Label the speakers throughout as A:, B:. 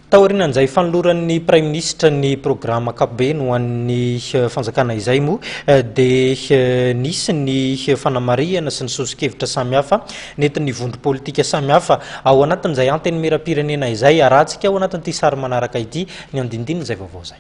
A: Taorian'izay fanoloran'ny Praiminisitra ny programa ankapobeny ho an'ny fanjakana izay moa dia nisy ny fanamarihana sy ny soso-kevitra samihafa nentin'ny vondrom-politika samihafa ao anatin'izay Antenimierampirenena izay. Arahantsika ao anatin'ity sary manaraka ity ny andinindin'izay vaovao izay.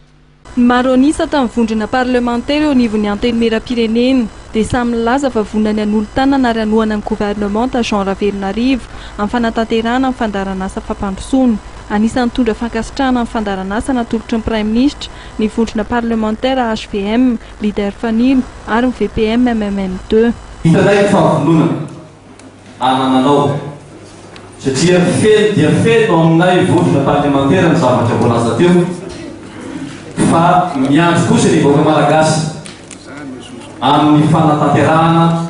B: Ny maro an'isa tamin'ny vondrona parlemantera eo anivon'ny Antenimierampirenena dia samy nilaza fa vonona ny hanolo-tanana ary hanohana ny governemanta Jean Ravelonarivo amin'ny fanatanterahana ny fandaharanasa fampandrosoana. Anisan'ny nitondra fankasitrahana ny fandaharanasa natolotry ny Praiminisitra ny vondrona parlemantera hvm, Leader Fanilo ary ny VPM MMM ii.
C: Hitanay ny fahavononana. anananao satria feno dia feno aminay vondrona parlemantera ny zavatra voalaza teo fa miandry kosa ny vahoaka malagasy amin'ny fanatanterahana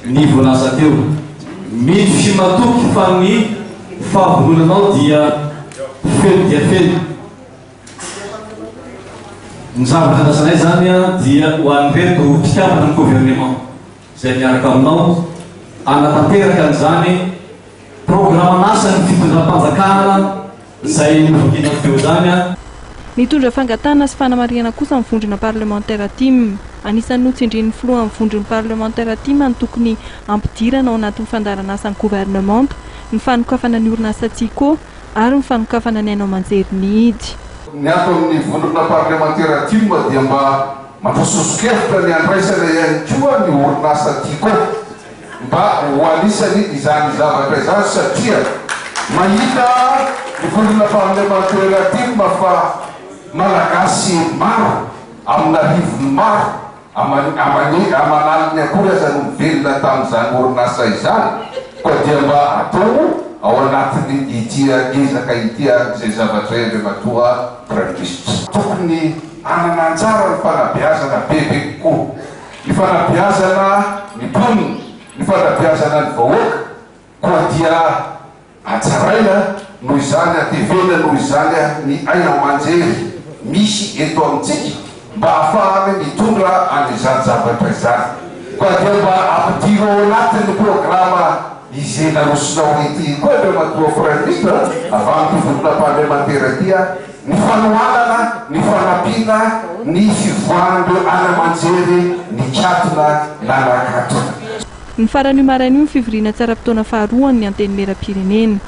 C: ny voalaza teo. Mino sy matoky fa ny fahavononanao dia feno dia feno. Ny zavatra andrasanay izany dia ho an'ireto mpikambana ny gouvernement. izay miaraka aminao hanatanteraka an'izany programan'asan'ny fitondram-panjakana izay novakiana teo izany.
B: Nitondra fangatahana sy fanamarihana kosa ny vondrona parlemantera tim. Anisan'ny notsindrin'ny filohan'ny vondron'ny parlemantera tim ny tokony hampidirana ao anatin'ny fandaharan'asan'ny governemanta ny fanokafana ny orinasa Tiko ary ny fanokafana ny haino aman-jery nihidy.
D: Ny ato amin'ny vondrona parlemantera tim dia mba Mandroso soso-kevitra ny handraisana ihany koa ny orinasa Tiko mba ho anisany izany zavatra izany satria mahita ny vondrona parlemantera tim fa Malagasy maro amin'arivony maro aman'aliny akory aza no mivelona tamin'izany orinasa izany koa dia mba atao ao anatin'ny ity ezaka ity ary izay zavatra izay Andriamatoa Praiminisitra. Tokony Hanana anjara ny fanabeazana bebe kokoa. Ny fanabeazana ny mponina, ny fanabeazana ny vahoaka koa dia hatsaraina noho izany, hatevenina noho izany ny haino aman-jery misy eto amintsika mba hahafahany mitondra an'izany zavatra izany. Koa dia mba ampidiro ao anatin'ny programa izay narosonao ity koa Andriamatoa Praiminisitra avy amin'ity vondrona parlemantera ity Ny fanohanana, ny fanampiana, ny fivoahan'ireo any aman-jery nikatona na nakatona.
B: Ny faran'io maraina io ny fivoriana tsy ara-potoana faharoa an'ny Antenimierampirenena.